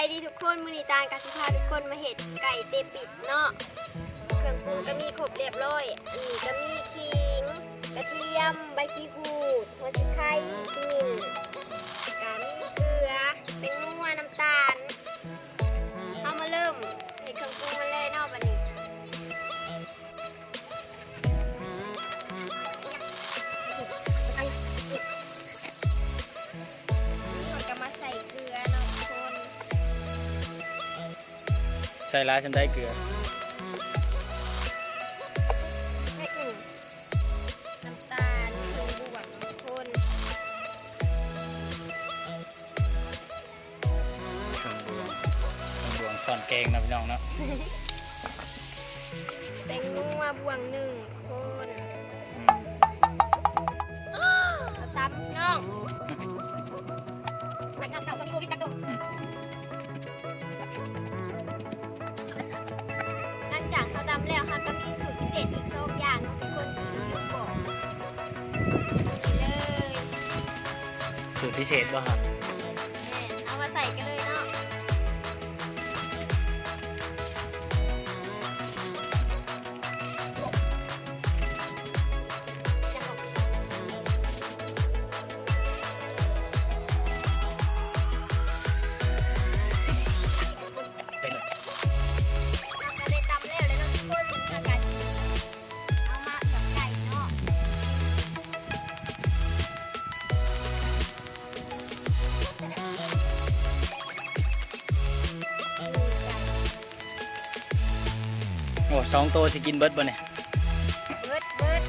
ສະບາຍດີທຸກຄົນ, ມື້ນີ້ຕານກໍຊິພາທຸກຄົນມາເຮັດໄກ່ເຕປິດເນາະ. ເຄື່ອງປຸງກໍມີຄົບຮຽບຮ້ອຍ, ອັນນີ້ກໍມີຂີງ, ກະທຽມ, ໃບຂີ້ຫູດ, ຫົວສີໄຄ, ຂະມິ້ນ, ກະມີເກືອ, ແປ້ງນົວ, ນ້ຳຕານ. ເຮົາມາເລີ່ມເຮັດເຄື່ອງປຸງກັນເລີຍເນາະບັດນີ້. ນີ້ເຮົາກໍມາໃສ່ເກືອເນາະທຸກຄົນ. ໃສ່ຫຼາຍສ່ຳໃດເກືອ? ແພັກໜຶ່ງ. ນ້ຳຕານ ໜຶ່ງບ່ວງທຸກຄົນ. ເຄື່ອງບວງ ເຄື່ອງບວງຊ້ອນແກງເນາະພີ່ນ້ອງເນາະ. ແປ້ງນົວບວງໜຶ່ງຄົນ. ອືມ ເອົາຕຳນ້ອງ. ອືມ ຫຼັງຈາກເຮົາຕຳແລ້ວ ເຮົາກໍມີສູດພິເສດອີກສອງຢ່າງເນາະ ທຸກຄົນທີ່ລືມບອກ. ນີ້ເລີຍ ສູດພິເສດບໍ່ຮະ? ແມ່ນ ເອົາມາໃສ່ກັນເລີຍເນາະ. ເຮົາກໍໄດ້ຕຳແລ້ວແຫຼະເນາະທຸກຄົນ, ເຮົາກໍຊິເອົາມາກັບໄກ່ເນາະ. ໂອ້ ສອງໂຕຊິກິນເບິດບໍ່ນີ້? ເບິດ ເບິດ.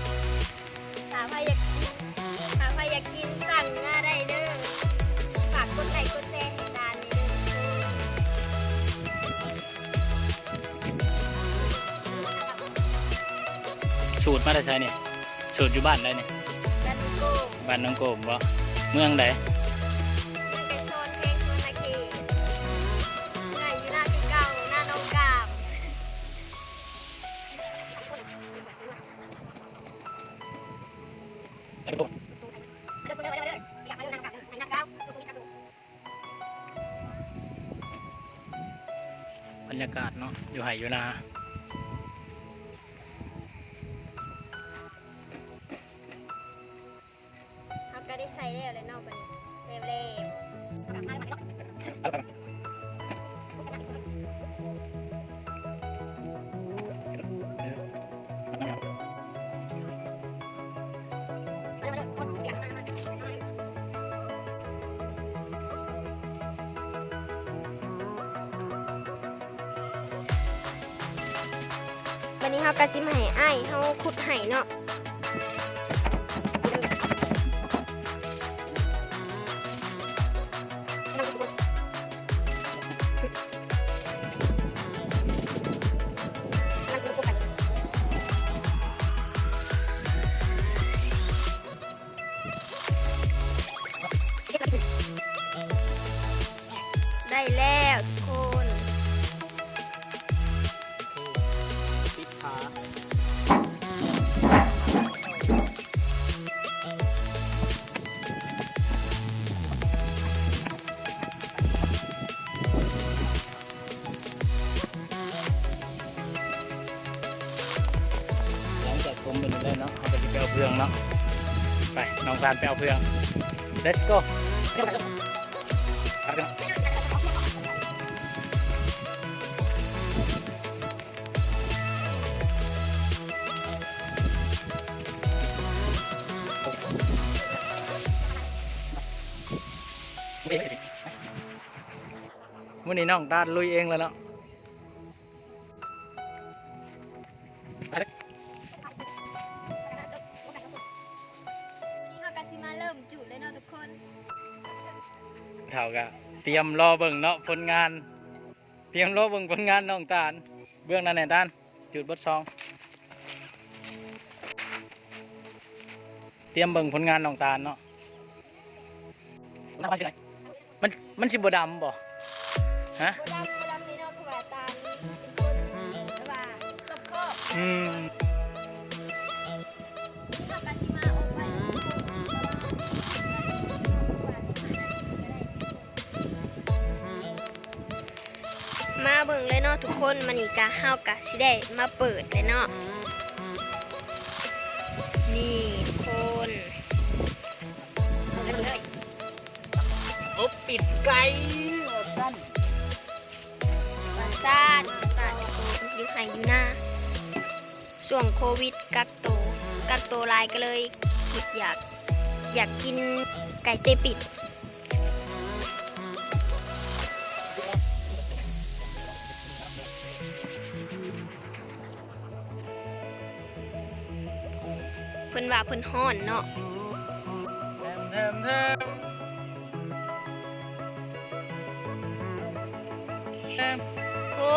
ຖ້າໃຜຢາກກິນ ຖ້າໃຜຢາກກິນສັ່ງມາໄດ້ເດີ້. ຝາກກົດໄລ້ກົດແຊໃຫ້ຕານແດ່ເດີ້. ສູດມາແຕ່ໃສນີ້? ສູດຢູ່ບ້ານໃດນີ້? ບ້ານໜອງໂກມ. ບ້ານໜອງໂກມບໍ່? ເມືອງໃດ? ເມືອງໄກສອນ ແຂວງສະຫວັນນະເຂດ. ເມືອງຢູ່ນາຄືເກົ່າ ນາໜອງກາມ. ບັນຍາກາດເນາະ ຢູ່ໄຮ່ຢູ່ນາ. ເຮົາກໍໄດ້ໃສ່ແລ້ວແຫຼະເນາະ ບັດນີ້ ແລ້ວໆ. ບັດນີ້ເຮົາກໍຊິມາໃຫ້ອ້າຍເຮົາຂຸດໄຮ່ເນາະ. ໄດ້ແລ້ວທຸກຄົນ. ປິດຝາ. ຫຼັງຈາກຕົ້ມເປັນແລ້ວເນາະ ເຮົາກໍຊິໄປເອົາເຟືອງເນາະ. ໄປ ນ້ອງຕານໄປເອົາເຟືອງ. Let's go. ມື້ນີ້ນ້ອງຕານລຸຍເອງແລ້ວເນາະ. ເຮົາກໍຊິມາເລີ່ມຈູດເລີຍເນາະທຸກຄົນ. ເຮົາກໍຕຽມລໍເບິ່ງເນາະ ຜົນງານ ຕຽມລໍເບິ່ງຜົນງານນ້ອງຕານ. ເບື້ອງນັ້ນແນ່ຕານ ຈູດເບິດສອງ. ຕຽມເບິ່ງຜົນງານນ້ອງຕານເນາະ. ມັນ ມັນຊິບໍ່ດຳບໍ່? ຮະ? ບໍ່ດຳ ບໍ່ດຳເລີຍເນາະ ເພາະວ່າຕານເປັນຄົນແບບວ່າຮອບຄອບ. ອືມ. ເຮົາກໍຊິມາອົບໄວ້ ປະມານ ສິບກວ່ານາທີກໍໄດ້. ເຮົາ ມາເບິ່ງເລີຍເນາະທຸກຄົນ ມື້ນີ້ກະ ເຮົາກະຊິໄດ້ມາເປີດເລີຍເນາະ ນີ້ທຸກຄົນ ເບິ່ງເລີຍ ໂອ້ ປີ້ງໄກ່ ວ່າຊັ້ນ ວ່າຊັ້ນ ຢູ່ໄຮ່ຢູ່ນາ ຊ່ວງໂຄວິດກັກໂຕ ກັກໂຕຫຼາຍກະເລີຍຄິດຢາກ ຢາກກິນໄກ່ເຕະປີ້ງ. ເພິ່ນວ່າເພິ່ນຮ້ອນເນາະ. ໂອ້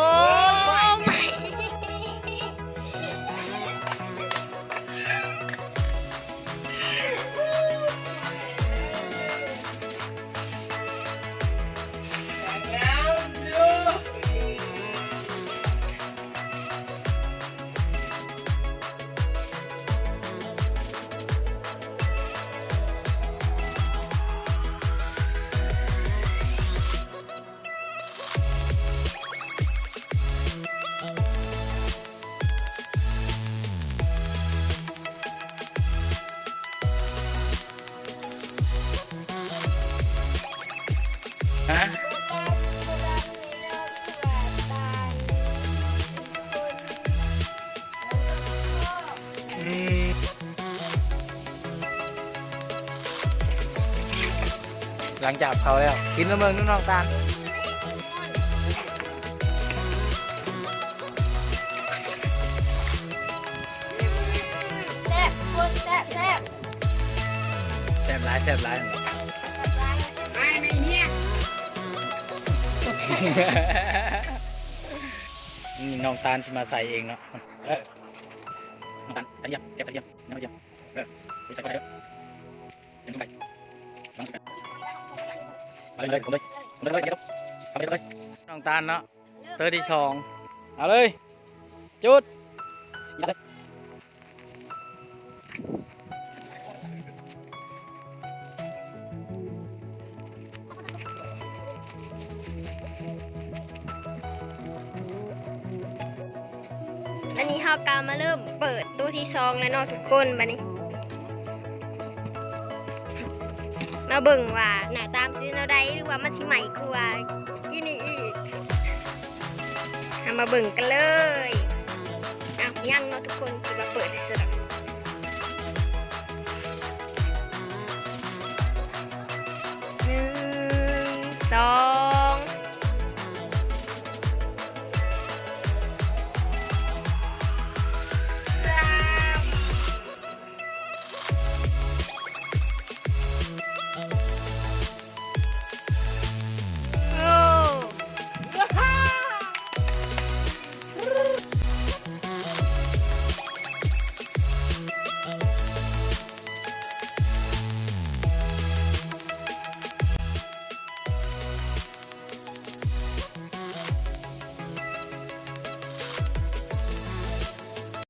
ຫຼັງຈາກເຂົ້າແລ້ວ ກິນລະເບິ່ງນ້ອງຕານ. ແຊບ ແຊບ ແຊບ ແຊບຫຼາຍ ແຊບຫຼາຍ ນີ້ນ້ອງຕານຊິມາໃສ່ເອງເນາະ. ເອີ ນ້ອງຕານ ໃສ່ດຽວ ເກັບໃສ່ດຽວ ເກັບໃສ່ດຽວ ເອີ ເກັບໃສ່ ເກັບໃສ່ ເອົາເລີຍ ເອົາເລີຍ ເອົາເລີຍ ເອົາເລີຍ ເອົາເລີຍ ນ້ອງຕານເນາະ ເຕີທີສອງ ເອົາເລີຍ ຈຸດ. ອັນນີ້ເຮົາກະມາເລີ່ມເປີດໂຕທີສອງແລ້ວເນາະທຸກຄົນ. ບາດນີ້ມາເບິ່ງວ່າໜ້າຕາມັນຊິເປັນແນວໃດ ຫຼືວ່າມັນຊິໃໝ່ກວ່າກີ້ນີ້ອີກ. ເຮົາມາເບິ່ງກັນເລີຍ. ອ້າວ ຍັງເນາະທຸກຄົນ ຄິດວ່າເປີດແລ້ວ.